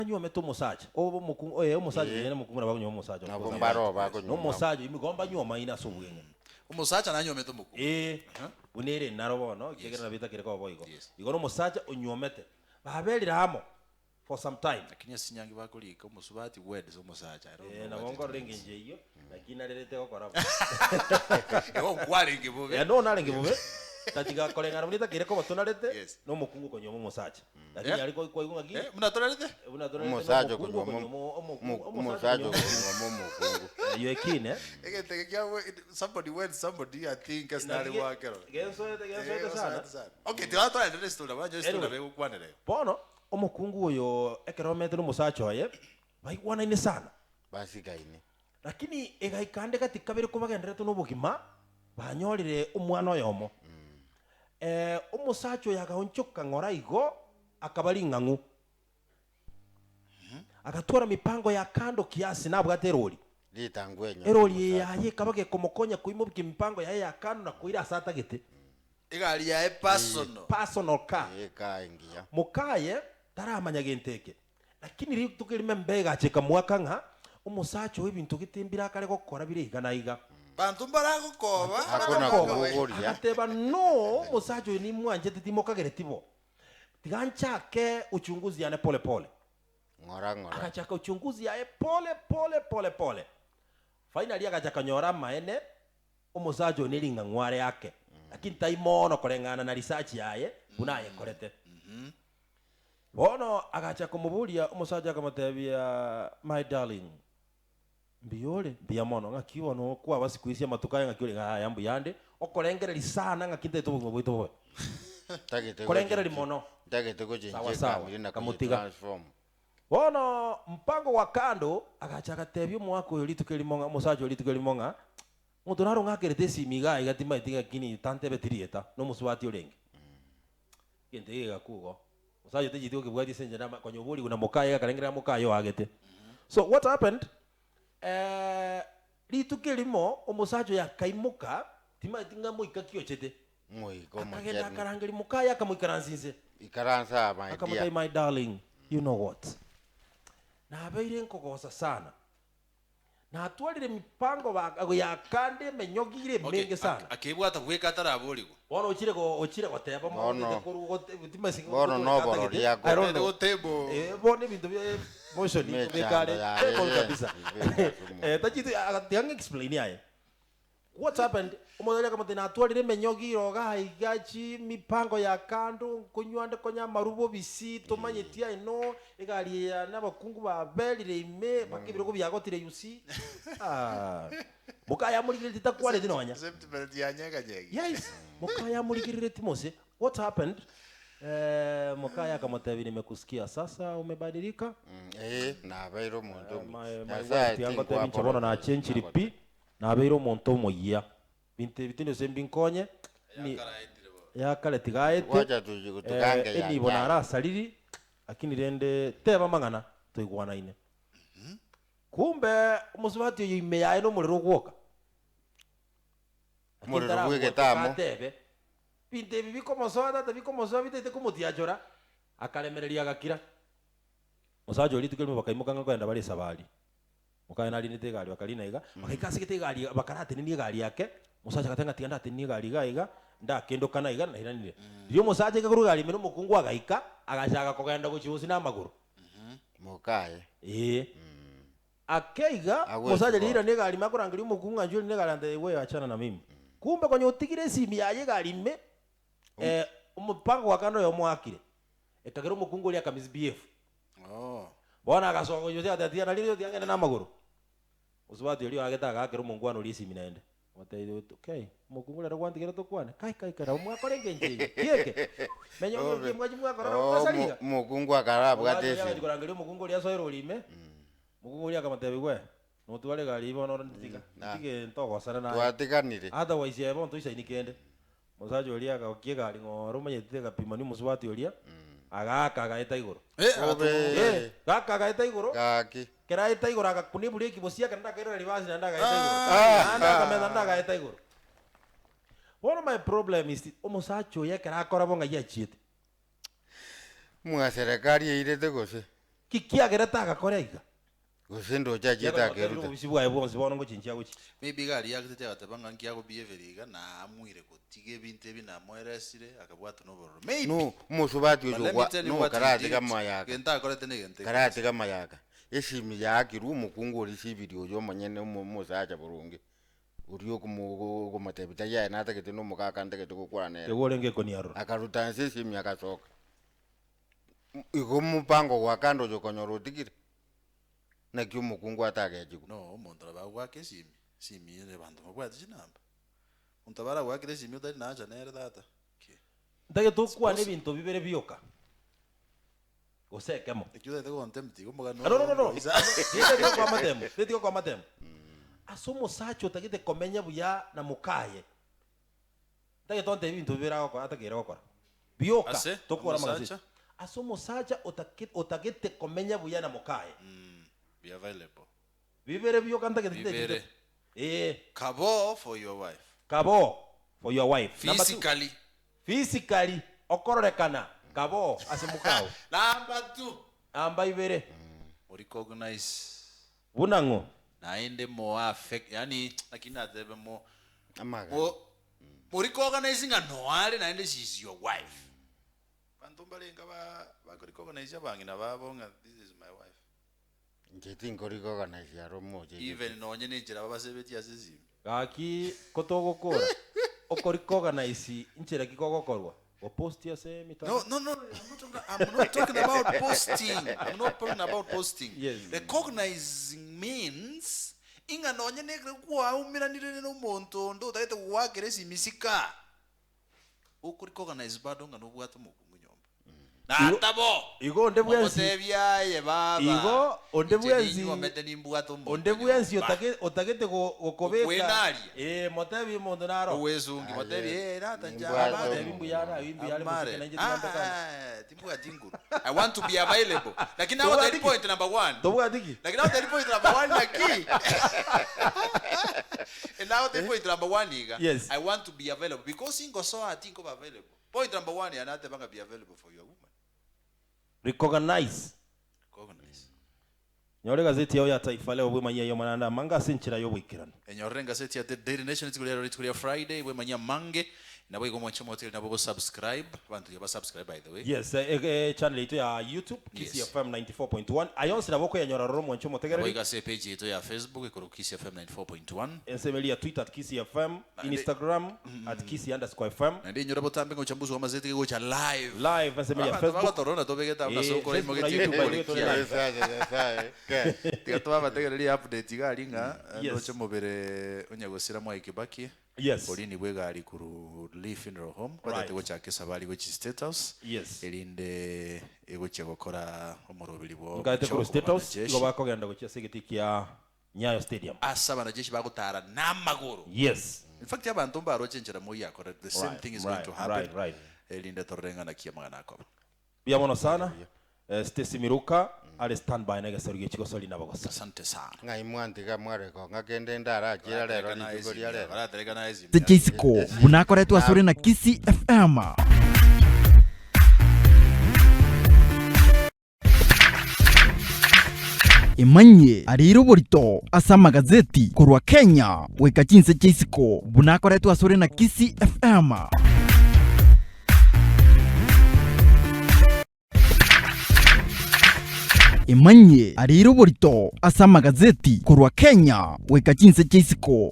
Anywomete omosacha, obe omokungu, ee, omosacha Ee. onye nomokungu nabo akonyuoma omosacha, of Nabo course, mbare amache. oo bakonyuoma. Nomosacha oyio nigo mbanyuomaine ase obweng'e. Omosacha nanyuomete omokungu. Ee, Aha. buna ere naro bono, ekiagera Yes. nabo etakire koba boigo. Yes. Igo nomosacha onyuomete, baberire amo for some time. Lakini ase chinyangi bakorika omosubati weds omosacha, I don't Ee, know nabo what it nkorora means. engencho eyio, lakini narerete gokora bo. Igo nkwarenge bobe. Ee, no narenge bobe, tatiga koreng'ana buna etakire koba tonarete, Yes. nomokungu okonyuoma omosacha. Lakini Eh? aria koi- kwaigwa ng'aki Eh, buna torarete? buna torarete Omosacha nomokungu okonyuoma okonyuoma omokungu omo- omosacha omosacha okonyuoma okonyuoma omokungu. Eyio ekine Egento eke kia somebody wed somebody I think ase nare Naki ge- gwakera. gensoete Eh, gensoete sana gensoete sana. Okay, tiga toenderere story nabo nanyoe story Anyway. nabo egokwanera igo. Bono omokungu oyo ekero omete nomosacha oye baigwanaine sana. Basigaine. Lakini egaika ande gati kabere kobagendererete nobogima banyorire omwana oyomo. Eh, omosacha oyo agaonchoka ng'ora igo, akaba ring'ang'u. Agatwara mipango ya kando kiasi nabwate erori. Ritangwa enyoro Erori eye omosacha. yaye ekaba gekomokonya koimokia emipango yaye ya kando na koira ase atagete. Egari yaye personal. Personal car. Ee, kaa engiya. Mokaye taramanya gento eke. Lakini rituko erimo embe egacha ekamoaka ng'a omosacha oyo ebinto gete mbire akare gokora bire iga na iga. Banto mbaragokoba, Hakuna baragokoba. kobogoria. Agateba, No, omosacha oyo nimwanchete timokagereti bo. Tiga nchake uchunguzi yane pole pole. Ng'ora ng'ora. Agachaka uchunguzi yaye pole pole pole pole. Finally agacha akanyora amaene omosacha oyo nering'ang'u are ake. Lakini tai mono koreng'ana na research yaye buna ayekorete. Bono agacha komoboria omosacha akamotebia, My darling, mbuya ore? Mbuya mono, ng'aki bono kwaba siku hizi amatuko aya ng'aki ore? Yaya mbuya ande, okorengereria sana ng'aki ntaete obogima bwaito bobe. Ntagete Korengereria gochenchi- mono. ntagete gochenchia Sawa sawa, efamiri na kamotiga. koyetransform. Bono mpango gwa kando agacha agatebia omowaka oyo rituko erimo ng'a omosacha oyo rituko erimo ng'a, Omonto naro ng'akerete esimi iga iga timaeti ng'akini tantebeti rieta, nomosubati orenge. Egento eke gegakwa igo. Omosacha otacheti gokebwatia ase enchera ama konya oborigwe na mokaye akarengerera mokaye oagete. So what happened, rituko erimo omosacha oyo akaimoka, timaeti ng'a moika ki ochete, Moika akagenda omochenu. akarangeria mokaye akamoikaransa inse. Ikaransa aa my Akamotebia dear. my darling, you know what, nabeire nkogosa sana. Natwarire emipango ya kande emenyogire Okay, emenge sana. akebwata bweka ataraborigwa. Bono ochire go ochire goteba Bono- mogotete korwa gote timasi bono nobororia I don't know. Gotebo. Eh, bono ebinto bia motion Emechando kobeka are yaye table kabisa. ibeka ase omonto. Eh, tachiti agatiga ng'explain aye. What happened? Omosacha akamotebia natwarire emenyogi iroga aiga chi mipango ya kando nkonywa ande konya amaru bobisi tomanyeti I know egari eye yane abakungu baberire ime mpaka ebirogo biagotire you see aah mokaye amorigerereti takwaneti nonya. Safety belt yanyeganyegire. Yes, mokaye amorigerereti mose what happened? Eh, mokaye akamotebia nimekusikia sasa umebadilika Mm, eh, nabeire omonto omuya. My, my Nyasaye wife tiga ngotebie inche bono nachenchiri pi Nabeire omonto omoyia. Binto ebi tindi gose mbinkonye, ni yakare tigaete, Gocha tuchi gotugange eh, ya enibo njaa. narasariri, lakini rende teba amang'ana toigwanaine. Kumbe omosubati oyo ime yaye nomorero ogwoka. Lakini Omorero taragochoka bw'egetamo. atebe, binto ebi bikomosoa tata bikomosoa bitaete komotiachora, akaremereria agakira. Omosacha oria rituko erimo bakaimoka ng'a kogenda bare esabari. Mokaye narinete egari bakarina iga, bagaika ase gete egari bakaratenenia egari ake, omosacha agateba ng'a tiga ndatenenie egari iga iga, ndakendokana iga nairanire. Riria omosacha aika korwa egari ime na omokungu agaika, agachaka kogenda gochia bosio na amagoro. Mokaye. Ee. Ake iga, Agwe omosacha esiboro. riria airana egari ime akorangeria omokungu ng'a nchwo orine egari antebia wewe achana na mimi. Kumbe konya otigire esimi yaye egari ime, omopango gwa kando oyomo oakire, ekagera omokungu oria akamisbehave. Oh. Bono agasoka gochia gose agateba, Tiga nario tiga ngende namagoro. Mosubati oria oagete agaakera omongwana oria esimi naende. Amotebirie, Okay, omokungu rero gwantigire tokwane? Kai kai kai, nabo mwakora engencho eye, ki eke? Menya Obe. ki mwachi mwakora Oh, nabo iga. omokungu akarabwate Omongwana oria esimi. agachia korangeria omokungu oria asoe erori ime, omokungu oria akamotebia, We, notware egari eyio bono ore tiga, Na. ntige ntogosana naye. Twatiganire. Otherwise aye bono toisaini kende. Omosacha oria akagokia egari ng'ora omanyete egapimania omosubati oria, agaaka agaeta igoro. Eh, Obe. Eh, gaaka agaeta igoro, Gaki. ekero aeta igoro agakuna ebureki bosia naende akairana ribasi naende agaeta igoro. Ah. Naende akamenta naende agaeta igoro. Bono my problem is omosacha oyo ekero akora bo ng'ai achiete? Mwa serikali eirete gose? Ki kiagerete agakora iga? Gose ndoche achiete Kiagera otebire akeruta. obobisi bwaye bwonsi bono ngochinchia agochia. Maybe iga areactete agateba ng'a nki agobehaveria iga na amuire gotiga ebinto ebi namoeresire akabwatwa nobororo. Maybe. No omosubati But oyo let me gwa tell you no what he karatiga did. amayaka, Egento akorete na egento ekemo. karatiga amayaka, esimi yaakirwe omokungu oria sibiri oyo omonyene omo omosacha boronge, oria okomo okomotebia tari aye natagete na omogaka ntagete gokwana nere. Igo orenge ekoni aroro. Akaruta nse esimi agasoka. Igo omopango gwa kando oyo okonyora otigire, naki omokungu atagechigwe. No omonto nabo agoaka esimi, esimi eye abanto mbabwati chinamba, omonto nabo aragoakere esimi otari na haja nere tata ki. Ntagete okwane ebinto bibere bioka, gose ekemo. Ekio otagete gontempt igo omogano No, no, no, no. ogoisa. Tintagete gokoa amatemo, tintagete gokoa amatemo. Ase omosacha otagete komenya buya na mokaye, Ntagete ontebie ebinto bibere agokora atakeire gokora. Bioka Ase tokore amagazeti. omosacha? Ase omosacha otake otagete komenya buya na mokaye. Be available. Bibere bioka ntagete Bibere. tintagete. Ee. Kabo for your wife. Kabo for your wife. Number two. Physically. Physically okororekana kabo ase mokao. Number two. Namba ibere. Mo recognize. Buna ng'o? Naende mo affect yaani naki natebe mo Amagani. mo mo recognize ng'a noare naende she is your wife. Banto mbarenge ba bako recognize abang'ina babo ng'a this is my wife. Inche tinko recognize aro moche gete. Even nonye ne enchera babasebetie ase esimi. Gaki kotogokora, oko recognize nchera ki kogokorwa? Goposti ase emitandao? No, no, no, I'm not talking, I'm not talking about posting. I'm not talking about posting. Yes. Recognizing means ing'a nonye nekero kwaumeranire nomonto onde otagete gogoakera esimisika, oko recognize bado ng'a nobwate omokungu nyomba. Natabo! Igo onde bwensi Omotebie aye baba, Igo onde inche bwensi ninywomete nimbwate omonto onde bwensi nyomba. otake otagete go gokobeka Okwenaria. ee motebi omonto naro. Ogwesungi Aye, motebi ee tata inche nimbwate amare. Motebi mbuya are aywo mbuya are Amare. mosike nainche tiga mbekane. Ah, timbwati nguru. I want to be available. Lakini nagotebia Tobwati ki? point number one. Tobwati ki? Lakini nagotebia point number one naki? Nagotebia point number one iga. Yes. I want to be available because ingosoa tinkoba available. Point number one yane nateba ng'a be available for your woman. Recognize. Recognize. Nyora egazeti yao ya Taifa Leo bwemanyie ayio amananda amange ase enchera y'oboikeranu. Enyorere engaseti ya The Daily Nation rituko ria rero rituko ria Friday bwemanyie amange nabo igo mwanche omoteri nabo go subscribe abanto riria ba subscribe by the way. Yes, e channel yaito ya YouTube, Kisii Yes. FM 94.1. Aye onsi nabo okoyanyora ororo mwanche Nabo omotegereri. igo ase epage yaito ya Facebook ekorokwa Kisii FM 94.1. Ensemo eria ya Twitter at Kisii FM, Naende Instagram at Kisii underscore FM. Naende inyora botambe ng'a uchambuzi wa amazeti gegocha live. Live ensemo eria ya Abanto Facebook. bagotorora tobegete abwo nase Eh, okora Facebook na imogetie YouTube by the way kobori tore kiaye. live. Nyasaye, Nyasaye, ke. Tiga tobabategererie update iga aria ng'a Yes. ndoche omobere onye gosira Mwai Kibaki Yes. orini bwa egari korwa Lee Funeral Home batete Right. gochaka esabari gochia State House Yes. erinde egochia gokora omoroberi bwo Nkaete korwa omochoko State House, bw'abanajeshi. igo bakogenda gochia ase egetii kia Nyayo Stadium. Ase abanajeshi bagotara namagoro. Yes. In fact abanto mbaroche enchera Moi akorete the same Right, thing is going right, to happen right, right. erinde torore ng'a naki amang'ana akoba. Mbuya mono sana. Stacy Miruka are standby na egesaru gie chigosori nabo gose. Asante sana. Ng'ai mwantiga mwareka ng'a kende ndarachire rero rituko ria rero? Baratereka naye esimi. Ase isiko buna akoretwe asore na Kisii FM. Emanyie areire oborito ase amagazeti korwa Kenya goika chinse chia isiko buna akoretwe asore na Kisii FM. Emanyie areire oborito ase amagazeti korwa Kenya goika chinse chia isiko.